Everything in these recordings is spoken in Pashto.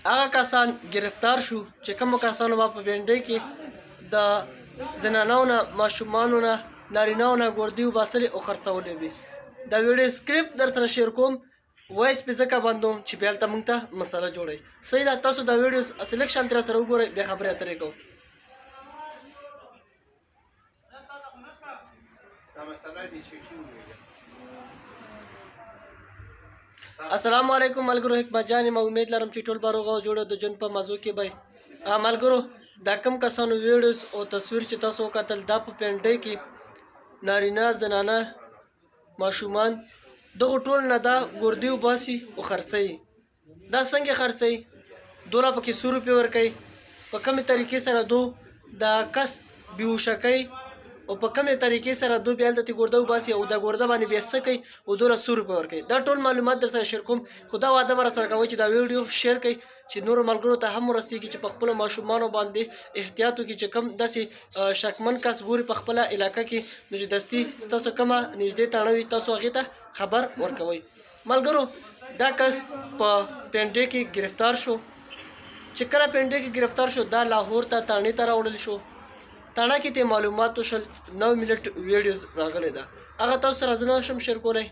هغه کسان ګرفتار شو چې کومو کسانو به په بینډۍ کې د زنانو نه، ماشومانو نه، نارینهو نه ګردې وباسلې او خرڅولې وي. دا ویډیو سکرپټ در سره شیر کوم، وایس پې ځکه بندوم چې بیا هلته موږ ته مسله جوړوي. صحیح ده، تاسو دا ویډیو سلیکشن ترې سره وګورئ، بیا خبرې اترې کوو. دا مسله دي چې ټیم ویل. السلام علیکم ملګرو، حکمت جان یم. امید لرم چې ټول به روغ او جوړ د ژوند په مزو کې به. ملګرو، دا کم کسانو ویډیوز او تصویر چې تاسو وکتل، دا په پنډۍ کې نارینه، زنانه، ماشومان دغه ټول نه دا ګردې وباسي او خرڅوي. دا څنګه خرڅوي؟ دوله پکې څو روپۍ ورکوي، په کومې طریقې سره دو دا کس بیهوشه کوي او په کومې طریقې سره دو بیا هلته ترې ګرده وباسي او دا ګرده باندې بیا څه کوي او دوله څو روپۍ ورکوي، دا ټول معلومات در سره شیر کوم. خو دا وعده به راسره کوئ چې دا ویډیو شیر کړئ چې نورو ملګرو ته هم ورسیږي چې په خپلو ماشومانو باندې احتیاط وکړي، چې کوم داسې شکمن کس ګوري په خپله علاقه کې، نو چې دستي ستاسو کومه نږدې تاڼه وي، تاسو هغې ته خبر ورکوئ. ملګرو، دا کس په پنډې کې گرفتار شو. چې کله پنډې کې گرفتار شو، دا لاهور ته تاڼې ته راوړل شو. تاڼه کې ته معلومات وشول، 9 منټ ویډیوز راغلی ده، هغه تاسو سره زه نه شم شیر کولی،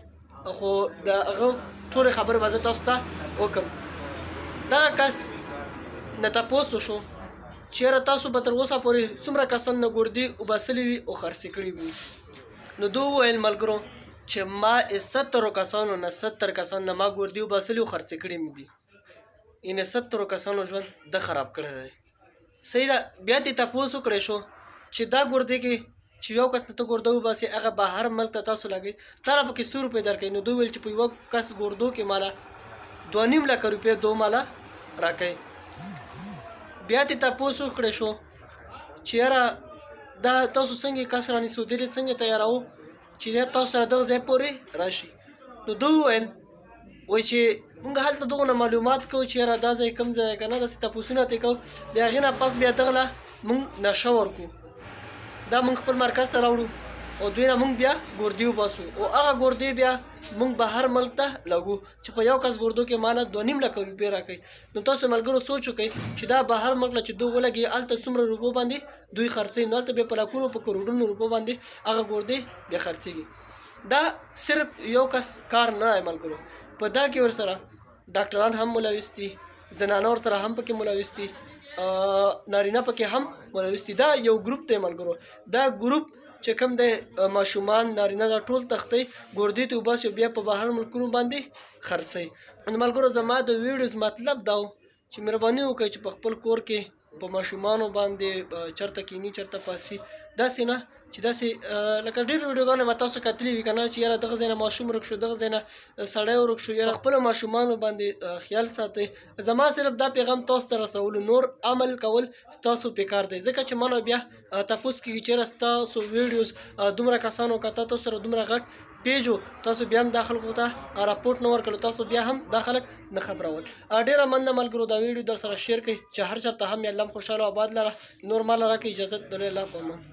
خو د هغه ټولې خبرې به زه تاسو ته وکړم. دغه کس نه تپوس وشو چې یاره تاسو به تر اوسه پورې څومره کسان نه ګردې اوباسلي وي او خرڅې کړي وي؟ نو دوی وویل ملګرو چې ما 70 کسانو نه، 70 کسانو نه ما ګردې وباسلي او خرڅې کړي مې دي. یعنې 70 کسانو ژوند د خراب کړی دی. صحیح ده. بیا ترې تپوس وکړی شو چې دا ګردې کې چې یو کس نه ته ګرده وباسې، هغه بهر ملک ته تاسو لګئ، تا له پکې څو روپۍ درکوي؟ نو دوی ویل چې په یوه کس ګردو کې ماله 2.5 لکه روپۍ دو ماله راکوي. بیا ترې تپوس وکړی شو چې یاره دا تاسو څنګه کس رانیسو، دې څنګه تیاراوو چې دا تاسو سره دغه ځای پورې راشي؟ نو دوی وویل وایي چې موږ هلته دغه نه معلومات کوو چې یاره دا ځای کوم ځای که نه، داسې تپوسونه ترې کوو. د هغې نه پس بیا دغه له موږ نشه ورکو، دا موږ خپل مرکز ته راوړو او دوی نه موږ بیا ګردې وباسو او هغه ګردې بیا موږ بهر ملک ته لګو چې په یو کس ګردو کې ماله 2.5 لکه روپۍ راکوي. نو تاسو ملګرو سوچ وکړئ چې دا بهر ملک له چې دوی ولګي، هلته څومره روپو باندې دوی خرڅوي. نو هلته بیا په لکونو، په کروړونو روپو باندې هغه ګردې بیا خرڅېږي. دا صرف یو کس کار نه دی ملګرو، په دا کې ورسره ډاکټران هم ملوث دي، زنانه ورسره هم پکې ملوث دي، نارینه پکې هم ملوث دي. دا یو ګروپ دی ملګرو. دا ګروپ چې کوم دی، ماشومان، نارینه، دا ټول تختی، ګردې ته وباسي، بیا په بهر ملکونو باندې خرڅوي. نو ملګرو، زما د ویډیوز مطلب دا و چې مهرباني وکړئ چې په خپل کور کې په ماشومانو باندې چرته کینی، چرته پاسي، داسې نه چې داسې لکه ډېر ویډیوګانې به تاسو کتلې وي که نه چې یاره دغه ځای نه ماشوم ورک شو، دغه ځای نه سړی ورک شو. یاره خپلو ماشومانو باندې خیال ساتئ. زما صرف دا پیغام تاسو ته رسولو، نور عمل کول ستاسو پکار دی، ځکه چې مانه بیا تپوس کېږي چې یاره ستاسو ویډیوز دومره کسانو کته، تاسو سره دومره غټ پیجو، تاسو بیا هم دا خلکو ته راپورټ نه ورکړو، تاسو بیا هم دا خلک نه خبرول. ډېره مننه ملګرو، دا ویډیو در سره شیر کړئ چې هر چېرته هم الله خوشحاله او آباد لره. نور مال راکړئ اجازت، د لوی الله په امان.